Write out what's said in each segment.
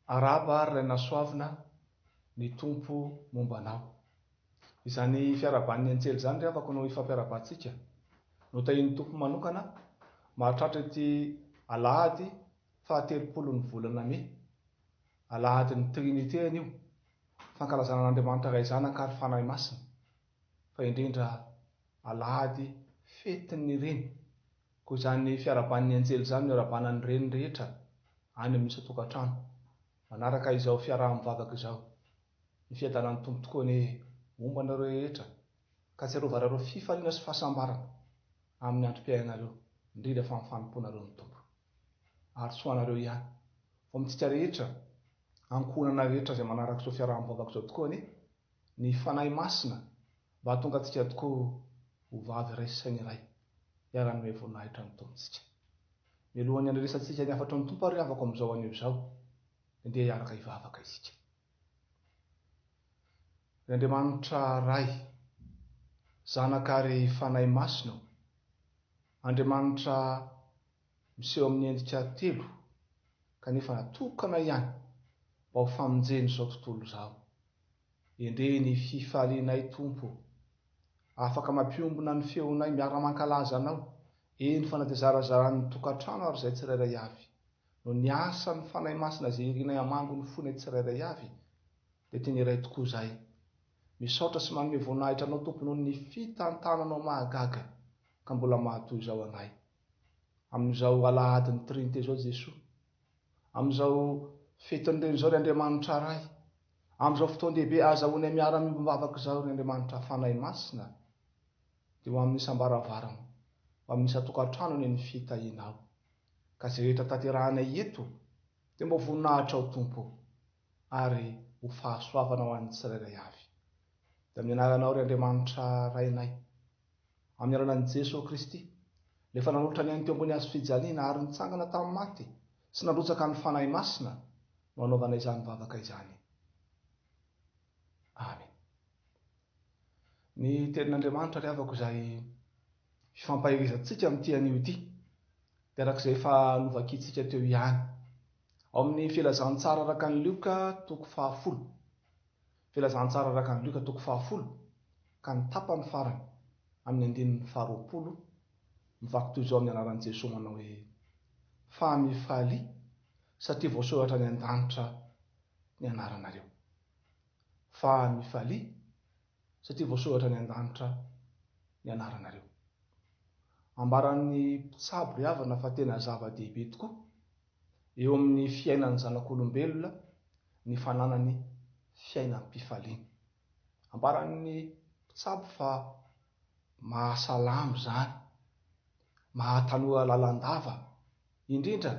Arahaba ary ray Nasoavina ny Tompo momba anao. Izany fiarahaban'ny anjely izany ry havako no ifampiarahabantsika. Notahian'ny Tompo manokana mahatratra ity alahady fahatelopolo ny volana mey. Alahadin'ny Trinite anio. Fankalazana an'Andriamanitra Ray Zanaka ary Fanahy Masina. Fa indrindra alahady fetin'ny Reny. Koa izany fiarahaban'ny anjely izany no iarahabana ny reny rehetra any amin'ny isan-tokantrano. Manaraka izao fiaraha-mivavaka izao. Ny fiadanan'ny Tompo tokoa anie homba anareo rehetra ka tsiarovanareo fifaliana sy fahasambarana amin'ny androm-piainanareo, indrindra fa amin'ny fanompoanareo ny Tompo. Ary tsy ho anareo ihany, fa ho amintsika rehetra, ankohonana rehetra izay manaraka izao fiaraha-mivavaka izao tokoa anie ny Fanahy Masina mba hahatonga antsika tokoa ho vavy iray sy saina iray hiara-hanome voninahitra ny Tompontsika. Mialohan'ny handrenesantsika ny hafatry ny Tompo ary havako amin'izao anio izao, dia ndeha hiaraka hivavaka isika. Ry Andriamanitra Ray, Zanaka ary Fanahy Masina ô, Andriamanitra miseho amin'ny endrika telo kanefa natokana ihany mba ho famonjen'izao tontolo izao. Endrey ny fifalianay Tompo ô! Afaka mampiombona ny feonay miara-mankalaza Anao, eny fa na dia zarazaran'ny tokantrano ary izay tsirairay avy. Noho ny asan'ny Fanahy Masina izay irinay hamango ny fonay tsirairay avy, dia tena iray tokoa izahay. Misaotra sy manome voninahitra Anao Tompo noho ny fitantananao mahagaga ka mbola mahatoy izao anay. Amin'izao alahadin'ny Trinite izao Jesoa, amin'izao fetin'ny Reny izao ry Andriamanitra Ray, amin'izao fotoan-dehibe ahazahoanay miara-miombom-bavaka izao ry Andriamanitra Fanahy Masina, dia ho amin'ny isam-baravarana, ho amin'ny isan-tokantrano anie ny fitahianao. Ka izay rehetra tanterahanay eto dia mba ho voninahitrao Tompo ary ho fahasoavana ho an'ny tsirairay avy. Dia amin'ny anaranao ry Andriamanitra Rainay, amin'ny alalan'i Jesoa Kristy, ilay efa nanolotra ny ainy teo ambony hazo fijaliana ary nitsangana tamin'ny maty sy nandrotsaka ny Fanahy Masina no anaovana izany vavaka izany. Amen. Ny tenin'Andriamanitra ry havako izay fifampaherezantsika amin'ity anio ity dia araka izay efa novakintsika teo ihany. Ao amin'ny filazantsara araka an'i Lioka toko fahafolo. Filazantsara araka an'i Lioka toko fahafolo ka ny tapany farany amin'ny andininy faharoapolo mivaky toy izao amin'ny anaran'i Jesoa manao hoe, Fa mifalia satria voasoratra any an-danitra ny anaranareo. Fa mifalia satria voasoratra any an-danitra ny anaranareo. Ambaran'ny mpitsabo ry havana fa tena zava-dehibe tokoa eo amin'ny fiainan'ny zanak'olombelona ny fananany fiainam-pifaliana. Ambaran'ny mpitsabo fa mahasalama izany, mahatanora lalandava, indrindra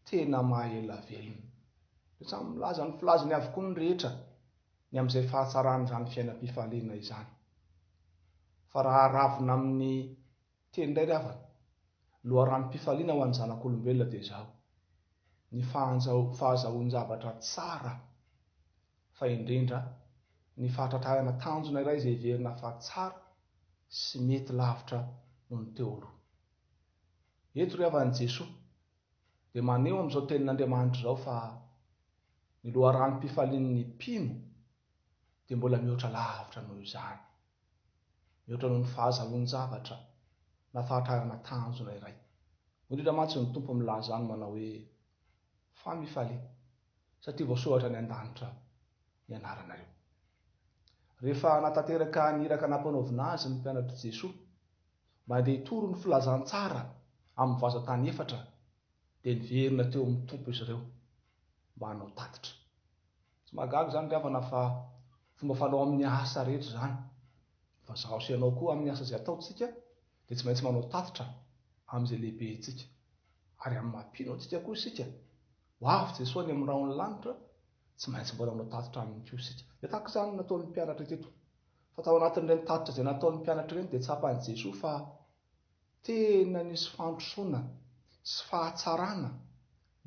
tena maha-ela velona. Dia samy milaza ny filazany avokoa ny rehetra ny amin'izay fahatsaran'izany fiainam-pifaliana izany. Fa raha aravona amin'ny teny indray ry havana, loharanom-pifaliana ho an'ny zanak'olombelona dia izao, ny fahazahoan-javatra tsara fa indrindra ny fahatratrarana tanjona iray izay heverina fa tsara sy mety lavitra noho ny teo aloha. Eto ry havan'i Jesoa dia maneho amin'izao tenin'Andriamanitra izao fa ny loharanom-pifalian'ny mpino dia mbola mihoatra lavitra noho izany, mihoatra noho ny fahazahoan-javatra na fahatrarana tanjona iray. Indrindra mantsy ny Tompo milaza izany manao hoe, Fa mifalia, satria voasoratra any an-danitra ny anaranareo. Rehefa nahatanteraka ny iraka nampanaovina azy ny mpianatr'i Jesoa mba handeha hitory ny filazantsara amin'ny vazan-tany efatra, dia niverina teo amin'ny Tompo izy ireo mba hanao tatitra. Tsy mahagaga izany ry havana fa fomba fanao amin'ny asa rehetra izany. Fa izaho sy ianao koa amin'ny asa izay ataontsika dia tsy maintsy manao tatitra amin'izay lehibentsika. Ary amin'ny maha mpino antsika koa isika, ho avy Jesoa any amin'ny rahon'ny lanitra, tsy maintsy mbola hanao tatitra aminy koa isika. Dia tahaka izany no nataon'ny mpianatra teto. Fa tao anatin'ireny tatitra izay nataon'ny mpianatra ireny dia tsapan'i Jesoa fa tena nisy fandrosoana sy fahatsarana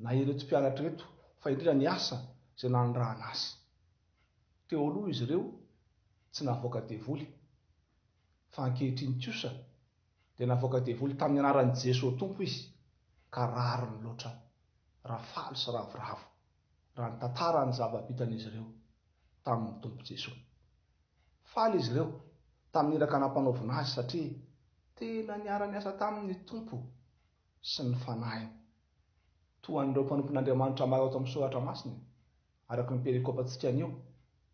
na ireto mpianatra ireto fa indrindra ny asa izay nanirahana azy. Teo aloha izy ireo tsy nahavoaka devoly fa ankehitriny kosa dia navoaka devoly tamin'ny anaran'i Jesoa Tompo izy ka rariny loatra raha faly sy ravoravo. raha nitantara ny zava-bitan'izy ireo tamin'ny Tompo Jesoa. Faly izy ireo tamin'ny iraka nampanaovina azy satria tena niara-niasa taminy ny Tompo sy ny Fanahiny. Toa an'ireo mpanompon'Andriamanitra maro ato amin'ny Soratra Masina, araka ny perikopantsika anio,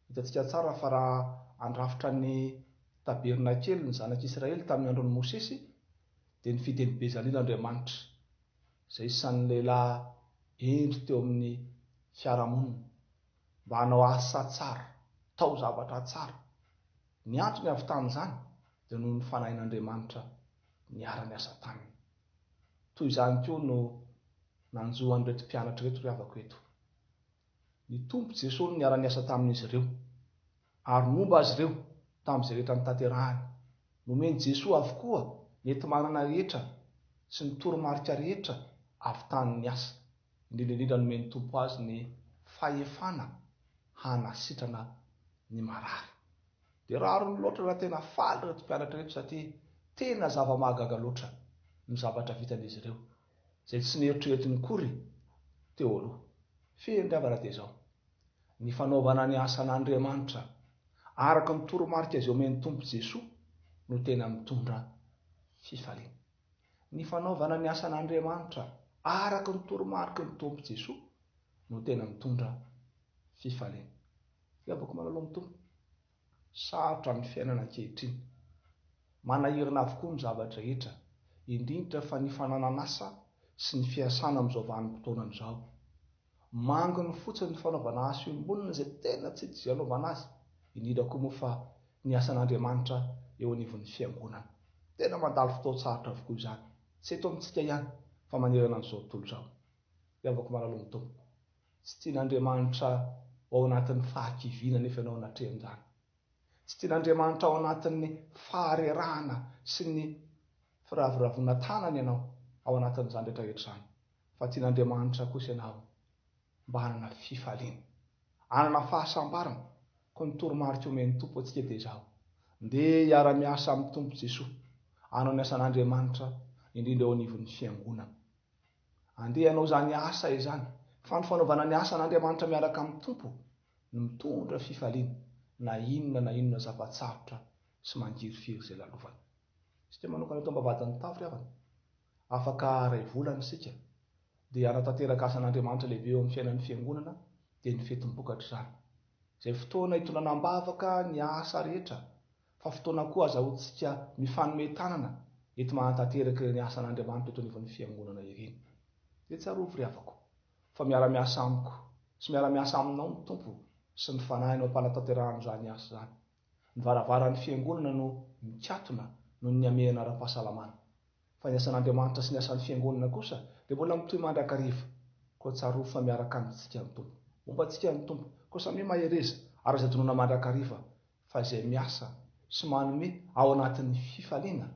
hitantsika tsara fa raha handrafitra ny tabernakely ny zanak'Israely tamin'ny andron'i Mosesy, dia nifidy an'i Bezalila Andriamanitra, izay isan'ny lehilahy hendry teo amin'ny fiarahamonina, mba hanao asa tsara, taozavatra tsara. Ny antony avy tamin'izany dia noho ny Fanahin'Andriamanitra niara-niasa taminy. Toy izany koa no nanjo an'ireto mpianatra ireto ry havako eto. Ny Tompo Jesoa no niara-niasa tamin'izy ireo, ary nomba azy ireo tamin'izay rehetra notanterahany. Nomen'i Jesoa avokoa ny enti-manana rehetra sy ny toromarika rehetra avy tany niasa. Indrindra indrindra nomen'ny Tompo azy ny fahefana hanasitrana ny marary. Dia rariny loatra raha tena faly ireto mpianatra ireto satria tena zava-mahagaga loatra ny zavatra vitan'izy ireo, izay tsy neritreretiny akory teo aloha. Fehiny ry havana dia izao, ny fanaovana ny asan'Andriamanitra araka ny toromarika izay omen'ny Tompo Jesoa no tena mitondra fifaliana. Ny fanaovana ny asan'Andriamanitra araka ny toromariky ny Tompo Jesoa no tena mitondra fifaliana. Fiavako malala amin'ny Tompo. Sarotra ny fiainana ankehitriny. Manahirana avokoa ny zava-drehetra, indrindra fa ny fananan'asa sy ny fiasana amin'izao vanim-potoana izao. Manginy fotsiny ny fanaovana asa iombonana izay tena tsy hita izay anaovana azy, indrindra koa moa fa ny asan'Andriamanitra eo anivon'ny fiangonana. Tena mandalo fotoan-tsarotra avokoa izany, tsy eto amintsika ihany fa manerana an'izao tontolo izao. Ry havako malala ao amin'ny Tompo, tsy tian'Andriamanitra ho ao anatin'ny fahakiviana anefa ianao anatrehan'izany. Tsy tian'Andriamanitra ao anatin'ny faharerahana sy ny firavoravoana tanana ianao ao anatin'izany rehetra rehetra izany. Fa tian'Andriamanitra kosa ianao mba hanana fifaliana, hanana fahasambarana. Koa ny toromarika omen'ny Tompo antsika dia izao, Ndeha hiara-miasa amin'ny Tompo Jesoa, hanao ny asan'Andriamanitra, indrindra eo anivon'ny Fiangonana. Andeha hanao izany asa izany, fa ny fanaovana ny asan'Andriamanitra miaraka amin'ny Tompo no mitondra fifaliana, na inona na inona zava-tsarotra sy mangirifiry izay lalovana. Isika manokana eto am-bavahadin'ny tafo ry havana, afaka iray volana isika dia hanatanteraka asan'Andriamanitra lehibe eo amin'ny fiainan'ny Fiangonana, dia ny fetim-bokatra izany. Izay fotoana hitondrana am-bavaka ny asa rehetra, fa fotoana koa azahoantsika mifanome tanana enti-manatanteraka ireny asan'Andriamanitra eto anivon'ny Fiangonana ireny. Dia tsarovy ry havako, fa miara-miasa amiko sy miara-miasa aminao ny Tompo sy ny Fanahiny ao am-panatanterahana izany asa izany. Ny varavaran'ny Fiangonana no mikatona noho ny hamehana ara-pahasalamana. Fa ny asan'Andriamanitra sy ny asan'ny Fiangonana kosa dia mbola mitohy mandrakariva. Koa tsarovy fa miaraka amintsika ny Tompo. Momba antsika ny Tompo. Koa samia mahereza ary aza adinoina mandrakariva fa izay miasa sy manome ao anatin'ny fifaliana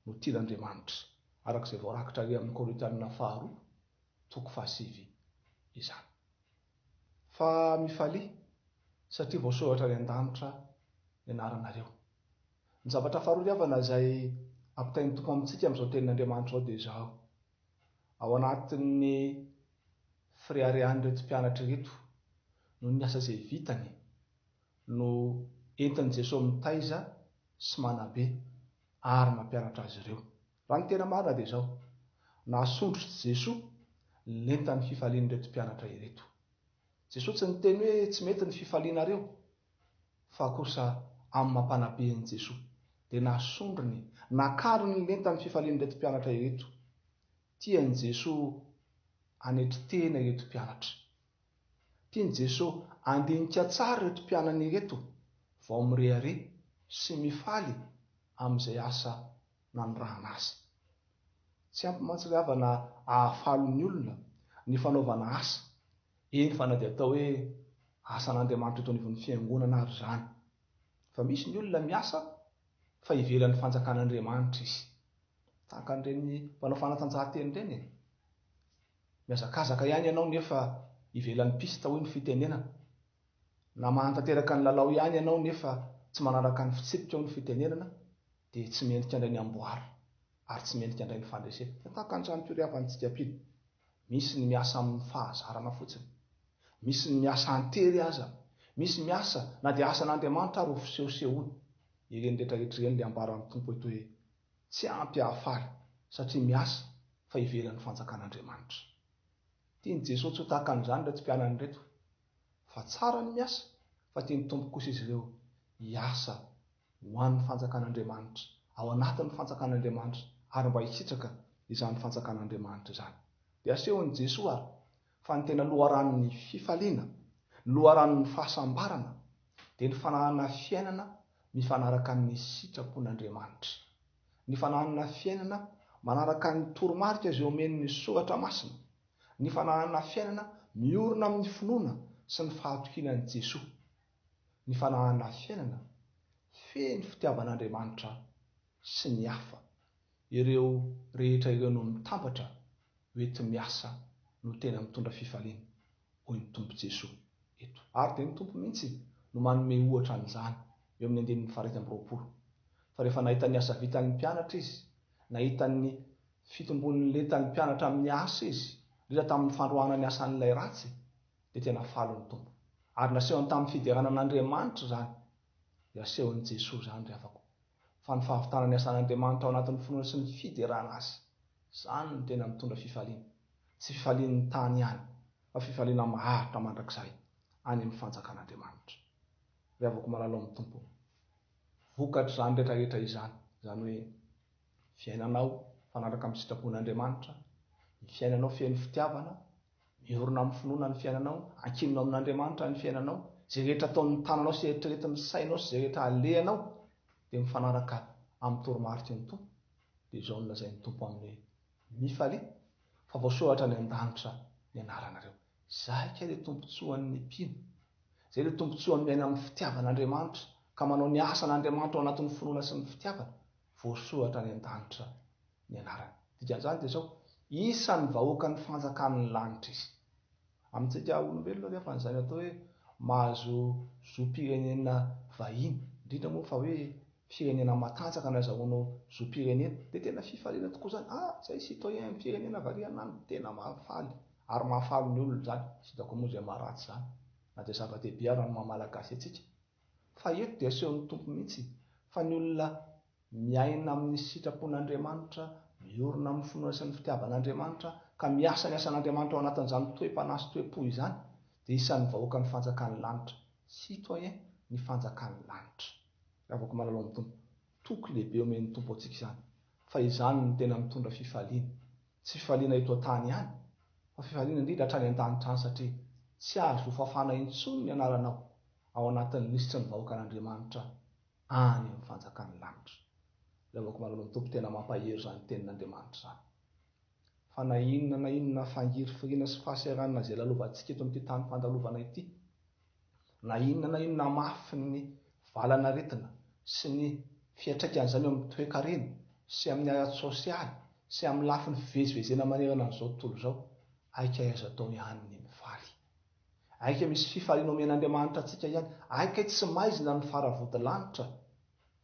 no tian'Andriamanitra, araka izay voarakitra ary amin'ny Korintianina faharoa toko fahasivy izany. Fa mifalia satria voasoratra any an-danitra ny anaranareo. Ny zavatra faharoa ry havana izay ampitain'ny Tompo amintsika amin'izao tenin'Andriamanitra izao dia izao, ao anatin'ny fireharehan'ireto mpianatra ireto noho ny asa izay vitany no entin'i Jesoa mitaiza sy manabe ary mampianatra azy ireo. Raha ny tena marina dia izao, nahasondrotr'i Jesoa ny lentan'ny fifalian'ireto mpianatra ireto. Jesoa tsy niteny hoe tsy mety ny fifalianareo, fa kosa amin'ny maha mpanabe an'i Jesoa, dia nasondrony, nakariny ny lentan'ny fifalian'ireto mpianatra ireto. Tian'i Jesoa hanetry tena ireto mpianatra. Tian'i Jesoa handinika tsara ireto mpianany ireto vao mirehareha sy mifaly amin'izay asa nanirahana azy. Tsy ampy mantsy ry havana ahafaly ny olona ny fanaovana asa, eny fa na dia atao hoe asan'Andriamanitra eto anivon'ny fiangonana ary izany. Fa misy ny olona miasa fa ivelan'ny fanjakan'Andriamanitra izy. Tahaka an'ireny mpanao fanatanjahantena ireny e. Mihazakazaka ihany ianao nefa ivelan'ny piste hoy ny fitenenana. Na mahantanteraka ny lalao ihany ianao nefa tsy manaraka ny fitsipika hoy ny fitenenana dia tsy mendrika indray ny amboara ary tsy mendrika indray ny fandresena. Dia tahaka an'izany koa ry havana antsika mpino. Misy ny miasa amin'ny fahazarana fotsiny. Misy ny miasa an-tery aza. Misy miasa na dia asan'Andriamanitra ary ho fisehosehoana. Ireny rehetra rehetra ireny ilay ambaran'ny Tompo eto hoe tsy ampy hahafaly satria miasa fa ivelan'ny fanjakan'Andriamanitra. Tian'i Jesoa tsy ho tahaka an'izany ireto mpianany ireto fa tsara ny miasa fa tian'ny Tompo kosa izy ireo hiasa ho an'ny fanjakan'Andriamanitra, ao anatin'ny fanjakan'Andriamanitra ary mba hisitraka izany fanjakan'Andriamanitra izany. Dia asehon'i Jesoa ary fa ny tena loharanon'ny fifaliana, ny loharanon'ny fahasambarana dia ny fananana fiainana mifanaraka amin'ny sitrapon'Andriamanitra. Ny fananana fiainana manaraka ny toromarika izay omen'ny Soratra Masina. Ny fananana fiainana miorina amin'ny finoana sy ny fahatokiana an'i Jesoa. Ny fananana fiainana feno fitiavan'Andriamanitra sy ny hafa. Ireo rehetra ireo no mitambatra hoenti-miasa no tena mitondra fifaliana, hoy ny Tompo Jesoa eto. Ary dia ny Tompo mihitsy no manome ohatra an'izany eo amin'ny andininy faha-21. Fa rehefa nahita ny asa vitan'ny mpianatra Izy, nahita ny fitombon'ny lentan'ny mpianatra amin'ny asa Izy, indrindra tamin'ny fandroahana ny asan'ilay ratsy, dia tena faly ny Tompo. Ary nasehony tamin'ny fiderana an'Andriamanitra izany. Dia asehon'i Jesoa izany ry havako, fa ny fahavitana ny asan'Andriamanitra ao anatin'ny finoana sy ny fiderana Azy, izany no tena mitondra fifaliana. Tsy fifalian'ny tany ihany, fa fifaliana maharitra mandrakizay any amin'ny fanjakan'Andriamanitra. Ry havako malala ao amin'ny Tompo, vokatr'izany rehetrarehetra izany, izany hoe fiainanao mifanaraka amin'ny sitrapon'Andriamanitra, ny fiainanao feno fitiavana, Miorina amin'ny finoana ny fiainanao, ankinina amin'Andriamanitra ny fiainanao, izay rehetra ataon'ny tananao sy eritreretin'ny sainao sy izay rehetra alehanao dia mifanaraka amin'ny toromariky ny Tompo. Dia izao no lazain'ny Tompo aminy hoe, Mifalia, fa voasoratra any an-danitra ny anaranareo. Izay kay ilay tombontsoan'ny mpino. Izay ilay tombontsoan'ny miaina amin'ny fitiavan'Andriamanitra ka manao ny asan'Andriamanitra ao anatin'ny finoana sy ny fitiavana. Voasoratra any an-danitra ny anarany. Dikan'izany dia izao, isan'ny vahoakan'ny fanjakan'ny lanitra izy. Amintsika olombelona anefa izany atao hoe mahazo zom-pirenena vahiny, indrindra moa fa hoe firenena matanjaka no azahoanao zom-pirenena, dia tena fifaliana tokoa izany. Ah, izay citoyen amin'ny firenena variana any, tena mahafaly. Ary mahafaly ny olona izany, tsy hitako moa izay maharatsy izany, na dia zava-dehibe ara ny maha malagasy antsika. Fa eto dia asehon'ny Tompo mihitsy fa ny olona miaina amin'ny sitrapon'Andriamanitra, miorina amin'ny finoana sy ny fitiavan'Andriamanitra, ka miasa ny asan'Andriamanitra ao anatin'izany toe-panahy sy toe-po izany, dia isan'ny vahoakan'ny fanjakan'ny lanitra, citoyen ny fanjakan'ny lanitra. Ry havako malala ao amin'ny Tompo, toky lehibe omen'ny Tompo antsika izany, fa izany no tena mitondra fifaliana, tsy fifaliana eto an-tany ihany, fa fifaliana indrindra hatrany an-danitra any satria tsy azo hofafana intsony ny anaranao ao anatin'ny lisitry ny vahoakan'Andriamanitra any amin'ny fanjakan'ny lanitra. Ry havako malala ny Tompo tena mampahery izany tenin'Andriamanitra izany. Fa na inona na inona fangirifiriana sy fahasahiranana izay lalovantsika eto amin'ity tany fandalovana ity, na inona na inona hamafin'ny valan'aretina sy ny fiantraikan'izany eo amin'ny toekarena sy amin'ny ara-tsosialy sy amin'ny lafiny fivezivezena manerana an'izao tontolo izao, aika azo atao ihany ny mifaly. Aika misy fifaliana omen'Andriamanitra antsika ihany. Aika tsy maizina ny faravodilanitra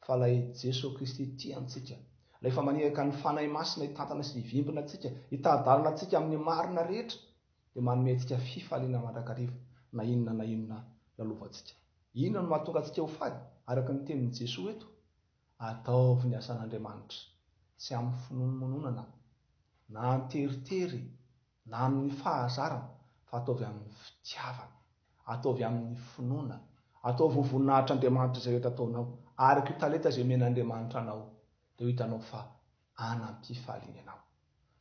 fa ilay Jesoa Kristy tia antsika, ilay efa maniraka ny Fanahy Masina hitantana sy hivimbina antsika, hitari-dalana antsika amin'ny marina rehetra, dia manome antsika fifaliana mandrakariva na inona na inona lalovantsika. Inona no mahatonga antsika ho faly? Araka ny tenin'i Jesoa eto, Ataovy ny asan'Andriamanitra, tsy amin'ny finoanomononana na an-teritery na amin'ny fahazarana fa ataovy amin'ny fitiavana, ataovy amin'ny finoana, ataovy ho voninahitr'Andriamanitra izay rehetra ataonao, araka io talenta izay omen'Andriamanitra anao dia ho hitanao fa hanam-pifaliana ianao.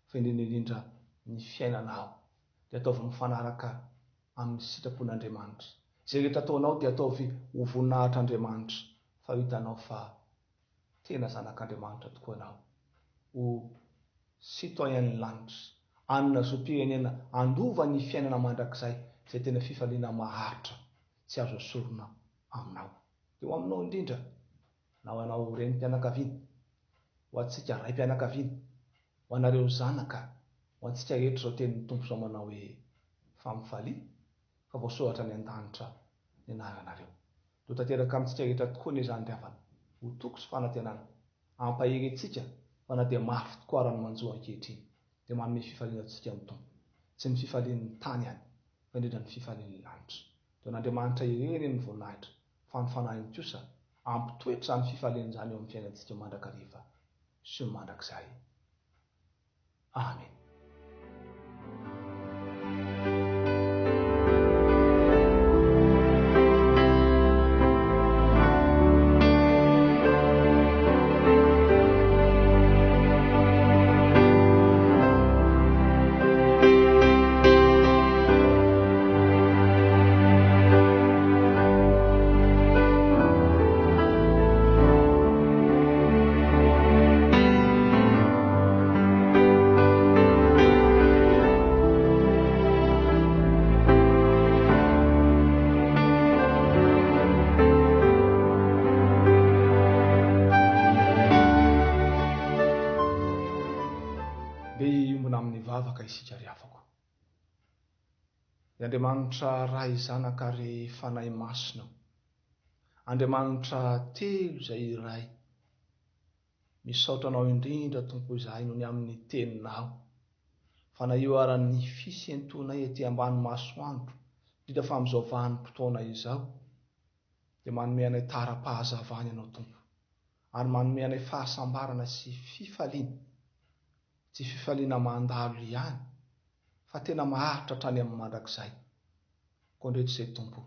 Fa indrindra indrindra ny fiainanao dia ataovy mifanaraka amin'ny sitrapon'Andriamanitra. Izay rehetra ataonao dia ataovy ho voninahitr'Andriamanitra fa ho hitanao fa Tena zanak'Andriamanitra tokoa ianao. Ho citoyen-n'ny lanitra. Hanana zom-pirenena handova ny fiainana mandrakizay izay tena fifaliana maharitra tsy azo esorina aminao. Dia ho aminao indrindra, na ho anao renim-pianakaviana, ho antsika raim-pianakaviana, ho anareo zanaka, ho antsika rehetra izao tenin'ny Tompo izao manao hoe, Fa mifalia, fa voasoratra any an-danitra ny anaranareo. Ho tanteraka amintsika rehetra tokoa anie izany ry havana. Ho toky sy fanantenana. Hampahery antsika fa na dia mafy tokoa ara ny manjo ankehitriny dia manome fifaliana antsika ny Tompo. Tsy ny fifalian'ny tany ihany. Fa indrindra ny fifalian'ny lanitra. Dia ho an'Andriamanitra irery anie ny voninahitra, fa ny Fanahiny kosa hampitoetra izany fifaliana izany eo amin'ny fiainantsika mandrakariva sy ny mandrakizay. Amen. Ndeha hiombona amin'ny vavaka isika ry havako. Ry Andriamanitra Ray Zanaka ary Fanahy Masina o. Andriamanitra telo izay iray. Misaotra Anao indrindra Tompo izahay noho ny amin'ny Teninao. Fa na eo ara ny fisentoanay ety ambany masoandro, indrindra fa amin'izao vanim-potoana izao, dia manome anay tara-pahazavana Ianao Tompo, ary manome anay fahasambarana sy fifaliana. Tsy fifaliana mandalo ihany, fa tena maharitra hatrany amin'ny mandrakizay. Koa ndreto izay Tompo,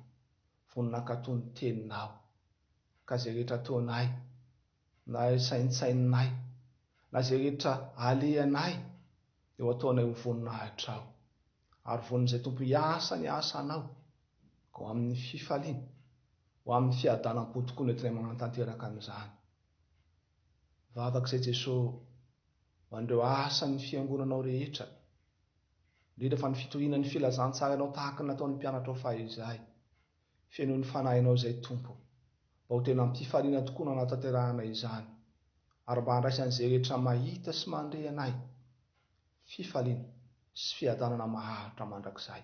vao nankatò ny Teninao, ka izay rehetra ataonay, na saintsaininay, na izay rehetra alehanay, dia ho ataonay ho voninahitrao. Ary vonin'izay Tompo hiasa ny asanao, ka ho amin'ny fifaliana, ho amin'ny fiadanam-po tokoa no entinay manatanteraka an'izany. Vavaka izay Jeso ho an'ireo asan'ny fiangonanao rehetra, indrindra fa ny fitoriana ny filazantsaranao tahaka ny nataon'ny mpianatrao fahizay. Fenoy ny fanahinao izay Tompo, mba ho tena am-pifaliana tokoa no hanatanterahana izany, ary mba handraisan'izay rehetra mahita sy mandre anay fifaliana sy fiadanana maharitra mandrakizay.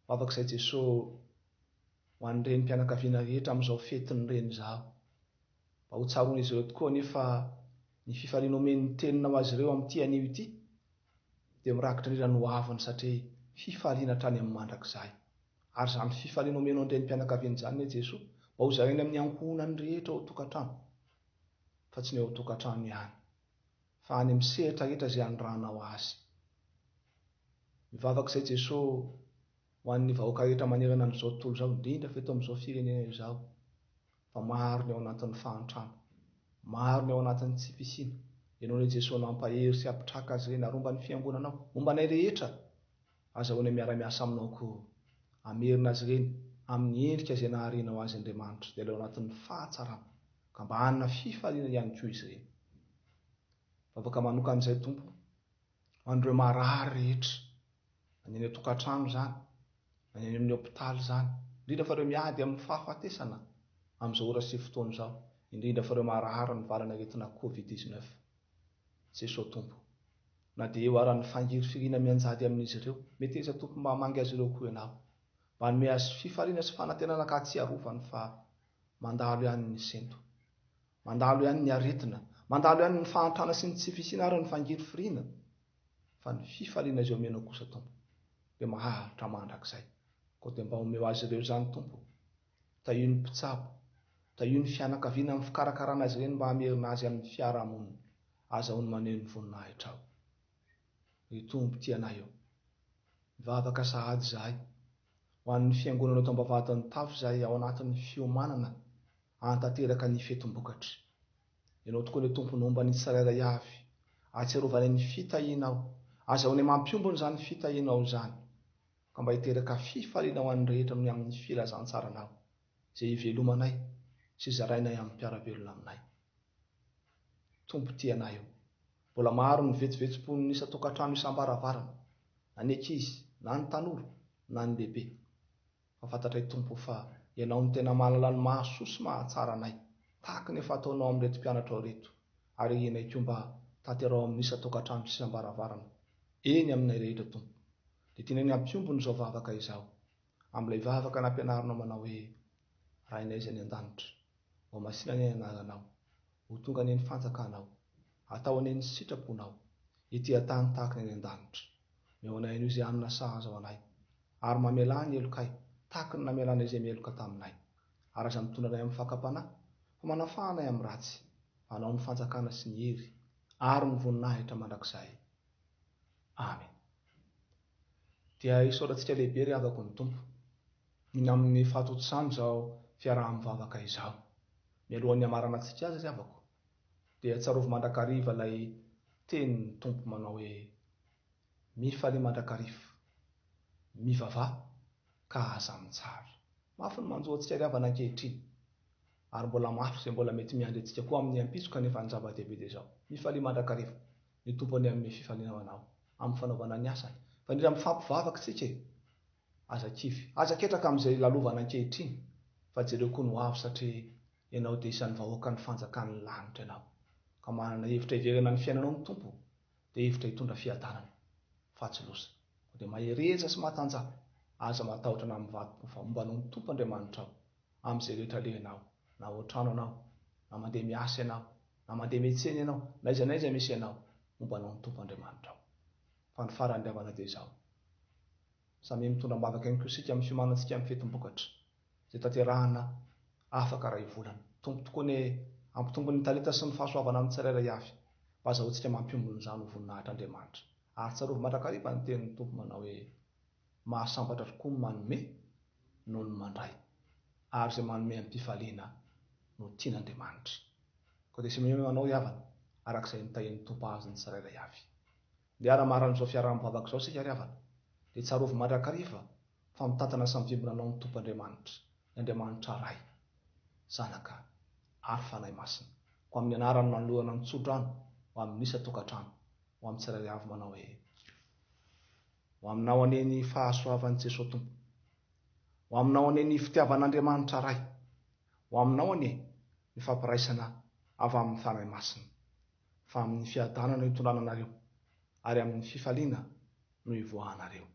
Vavaka izay Jeso ho an'ny renim-pianakaviana rehetra amin'izao fetin'ny reny izao. Mba ho tsaroan'izy ireo tokoa anie fa ny fifaliana omen'ny teninao azy ireo amin'ity anio ity dia mirakitra indrindra ny hoaviny satria fifaliana hatrany amin'ny mandrakizay. Ary izany fifaliana omenao ny renim-pianakaviana izany anie Jesoa mba ho zarainy amin'ny ankohonany rehetra ao an-tokantrano fa tsy ny ao an-tokantrano ihany fa any amin'ny sehatra rehetra izay anirahanao azy. Mivavaka izay Jesoa ho an'ny vahoaka rehetra manerana an'izao tontolo izao, indrindra fa eto amin'izao firenena izao, fa maro ny ao anatin'ny fahantrana, maro ny ao anatin'ny tsy fisiana. Ianao anie Jesoa nampahery sy hampitraka azy ireny ary homba ny fiangonanao, homba anay rehetra, azahoanay miara-miasa aminao koa. Hamerina azy ireny amin'ny endrika izay naharianao azy Andriamanitra, dia ilay ao anatin'ny fahatsarana, ka mba hanana fifaliana ihany koa izy ireny. Vavaka manokana izay Tompo, ho an'ireo marary rehetra, na ny any an-tokantrano izany, na ny any amin'ny hopitaly izany, indrindra fa ireo miady amin'ny fahafatesana amin'izao ora sy fotoana izao, indrindra fa ireo marary ny valan'aretina covid 19. Jesoa Tompo, na dia eo ara ny fangirifiriana mianjady amin'izy ireo, meteza Tompo mba hamangy azy ireo koa Ianao, mba hanome azy fifaliana sy fanantenana ka hahatsiarovany fa mandalo ihany ny sento, mandalo ihany ny aretina, mandalo ihany ny fahantrana sy ny tsy fisiana ary ny fangirifiriana, fa ny fifaliana izay omenao kosa Tompo dia maharitra mandrakizay. Koa dia mba omeo azy ireo izany Tompo. Tahio ny mpitsabo, tahio ny fianakaviana amin'ny fikarakarana azy ireny mba hamerina azy amin'ny fiarahamonina. Azahoany maneho ny voninahitrao. Ry Tompo tia anay ô. Mivavaka sahady izahay ho an'ny fiangonana eto Ambavahadin'ny Tafo izay ao anatin'ny fiomanana hahantanteraka ny fetim-bokatra. Ianao tokoa anie Tompo no homba ny tsirairay avy, ahatsiarovanay ny fitahianao, azahoanay mampiombona izany fitahianao izany, ka mba hiteraka fifaliana ho an'ny rehetra noho ny amin'ny filazantsaranao, izay ivelomanay sy zarainay amin'ny mpiara-belona aminay. Tompo tia anay ô, mbola maro ny vetsovetsom-pon'ny isan-tokantrano isam-baravarana, na ny ankizy, na ny tanora, na ny lehibe. Fa fantatray Tompo fa Ianao no tena mahalala ny mahasoa sy mahatsara anay, tahaka ny efa ataonao amin'ireto mpianatrao ireto, ary irinay koa mba tanterao amin'ny isan-tokantrano sy isam-baravarana, eny aminay rehetra Tompo. Dia tianay ny hampiombona izao vavaka izao, amin'ilay vavaka nampianarinao manao hoe, Rainay izay any an-danitra, hohamasina anie ny anaranao, ho tonga anie ny fanjakanao, atao anie ny sitraponao, ety an-tany tahaka ny any an-danitra. Omeo anay anio izay hanina sahaza ho anay. Ary mamelà ny helokay, tahaky ny namelanay izay meloka taminay. Ary aza mitondra anay amin'ny fakam-panahy, fa manafaha anay amin'ny ratsy, fa Anao ny fanjakana sy ny hery ary ny voninahitra mandrakizay. Amena. Dia isaorantsika lehibe ry havako ny Tompo, ny amin'ny fahatontosana izao fiaraha-mivavaka izao. Mialohan'ny hamaranantsika azy ry havako, dia tsarovy mandrakariva ilay tenin'ny Tompo manao hoe, Mifalia mandrakariva, mivavaha ka aza mitsara. Mafy ny manjo antsika ry havana ankehitriny, ary mbola mafy izay mbola mety miandry antsika koa amin'ny ampitso kanefa ny zava-dehibe dia izao, mifalia mandrakariva, ny Tompo anie hanome fifaliana ho anao amin'ny fanaovana ny asany, fa indrindra mifampivavaka isika e! Aza kivy, aza ketraka amin'izay lalovana ankehitriny fa jereo koa ny ho avy satria ianao dia isan'ny vahoakan'ny fanjakan'ny lanitra ianao, ka manana hevitra hiverina ny fiainanao ny Tompo dia hevitra hitondra fiadanana fa tsy loza. Koa dia mahereza sy matanjaha, aza matahotra na mivadi-po fa momba anao ny Tompo Andriamanitrao amin'izay rehetra alehanao, na ao an-trano ianao, na mandeha miasa ianao, na mandeha miantsena ianao, na aiza na aiza misy ianao, momba anao ny Tompo Andriamanitrao. Fa ny farany ry havana dia izao, samia mitondra am-bavaka ihany koa isika amin'ny fiomanantsika amin'ny fetim-bokatra izay tanterahana afaka iray volana. Tompo tokoa anie hampitombo ny talenta sy ny fahasoavana amin'ny tsirairay avy mba azahoantsika mampiombona izany ho voninahitr'Andriamanitra. Ary tsarovy mandrakariva ny tenin'ny Tompo manao hoe, Mahasambatra tokoa ny manome noho ny mandray, ary izay manome amim-pifaliana no tian'Andriamanitra. Koa dia samy manao ry havana, araka izay nitahian'ny Tompo azy ny tsirairay avy. Ndeha hanamarina izao fiaraha-mivavaka izao isika ry havana, dia tsarovy mandrakariva fa mitantana sy mivimbina anao ny Tompo Andriamanitra, ny Andriamanitra Ray, Zanaka ary Fanahy Masina. Koa amin'ny anarany no anolorana ny tso-drano ho amin'ny isan-tokantrano, ho amin'ny tsirairay avy manao hoe, Ho aminao anie ny fahasoavan'i Jesoa Tompo. Ho aminao anie ny fitiavan'Andriamanitra Ray. Ho aminao anie ny fampiraisana avy amin'ny Fanahy Masina. Fa amin'ny fiadanana no hitondrana anareo, ary amin'ny fifaliana no hivoahanareo.